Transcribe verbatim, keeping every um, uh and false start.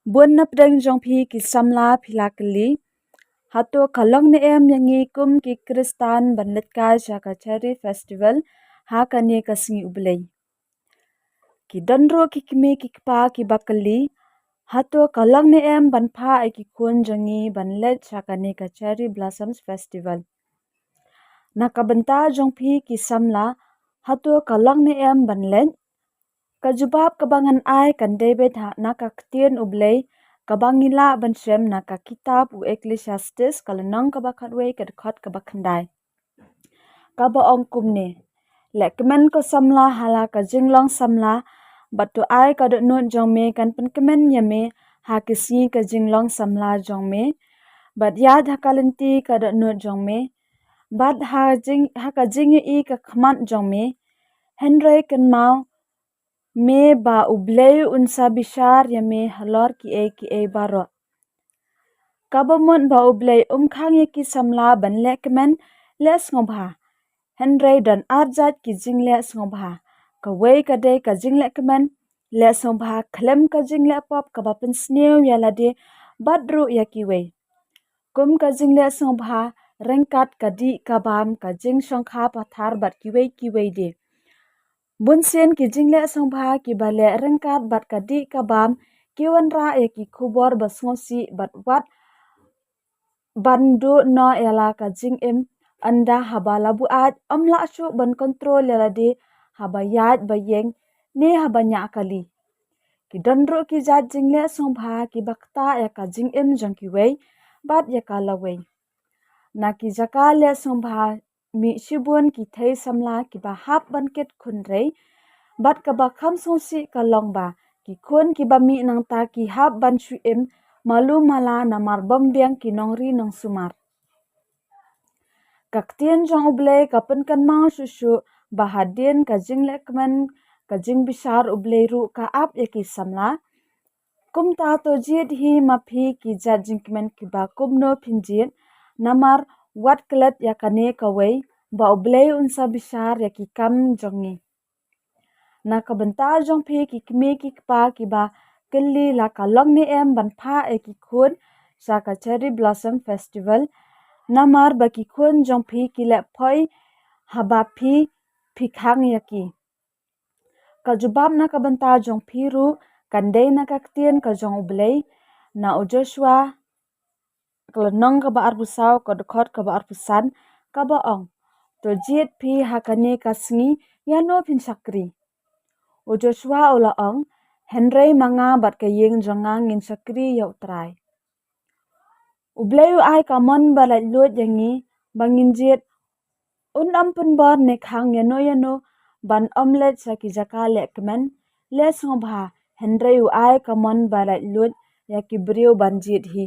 Bun na pdeng jong phi ki samla phi la kylli, hato ka long ne em ïa ngi kum ki Khristan ban leit kai sha ka Cherry Festival ha kane ka sngi U Blei? Ki don ruh ki kmie ki kpa kiba kylli, hato ka long ne em ban phah ïa ki khun jong ngi ban leit sha kane ka Cherry Blossoms Festival? Na ka bynta jong phi ki samla, hato ka long ne em ban leit? Ka jubab kaba ngan ai kan dei beit ha na ka ktien U Blei kaba ngi lah ban shem na ka kitab u Ecclesiastes, ka lynnong kaba khatwei, ka dkhot kaba khyndai, kaba ong kumne: Lehkmen ko samla ha la ka jinglong samla, bad to ai ka dohnud jong me kan pynkmen ïa me ha ki sngi ka jinglong samla jong me, bad ïaid ha ka lynti ka dohnud jong me, bad ha jing, ha ka jingïohi ka khmat jong me. Hynrei kynmaw me ba U Blei un sa bishar ïa me halor kiei kiei baroh. Kaba mut ba U Blei um khang ïa ki samla ban lehkmen leh sngewbha. Hynrei don ar jait ki jingleh sngewbha. Kawei ka dei ka jinglehkmen leh sngewbha khlem ka jingleh pop kaba pynsniew ïa lade bad ruh ïa kiwei. Kum ka jingleh sngewbha ryngkat ka dih ka bam, ka jingshongkha pathar bad kiwei kiwei de. Bun sien ki jingleh sngewbha kiba leh ryngkat bad ka dih ka bam ki wanrah ïa ki khubor ba sngewsih bad wat ban duh noh ïa la ka jingim, ynda haba la buaid ym lah shuh ban kontrol ïa lade haba ïaid ba ïeng ne haba ñiah kali. Ki don ruh ki jait jingleh sngewbha kiba ktah ïa ka jingim jong kiwei bad ïa ka lawei. Na ki jaka leh sngewbha mih shibun ki thei samla kiba hap ban kit khun rei, bad kaba kham sngewsih ka long ba ki khun kiba mih nangta ki hap ban shu im malu mala namar bym biang ki nongri nongsumar. Ka ktien jong U Blei ka pynkynmaw shuh shuh ba hadien ka jinglehkmen ka jingbishar U Blei ruh ka ap ïa ki samla. Kumta to jied hi ma phi ki jait jingkmen kiba kumno phin jied, namar wat klet ïa kane kawei, ba U Blei un sa bishar ïa ki kam jong ngi. Na ka bynta jong phi ki kmie ki kpa kiba kylli la ka long ne em ban phah ïa ki khun sha ka Cherry Blossom Festival, namar ba ki khun jong phi ki leh phoi haba phi, phi khang ïa ki. Ka jubab na ka bynta jong phi ruh kan dei na ka ktien ka jong U Blei, na u Joshua, ka lynnong kaba arphew saw, ka dkhot kaba arphew san, kaba ong: To jied phi ha kane ka sngi ïano phin shakri. U Joshua u la ong: Hynrei ma nga bad ka ïing jong nga ngin shakri ïa U Trai. U Blei u ai ka mon ba laitluid ïa ngi ba ngin jied. Un ym pynbor ne khang ïano ïano ban ym leit sha ki jaka lehkmen leh sngewbha, hynrei u ai ka mon ba laitluid ïa ki briew ban jied hi.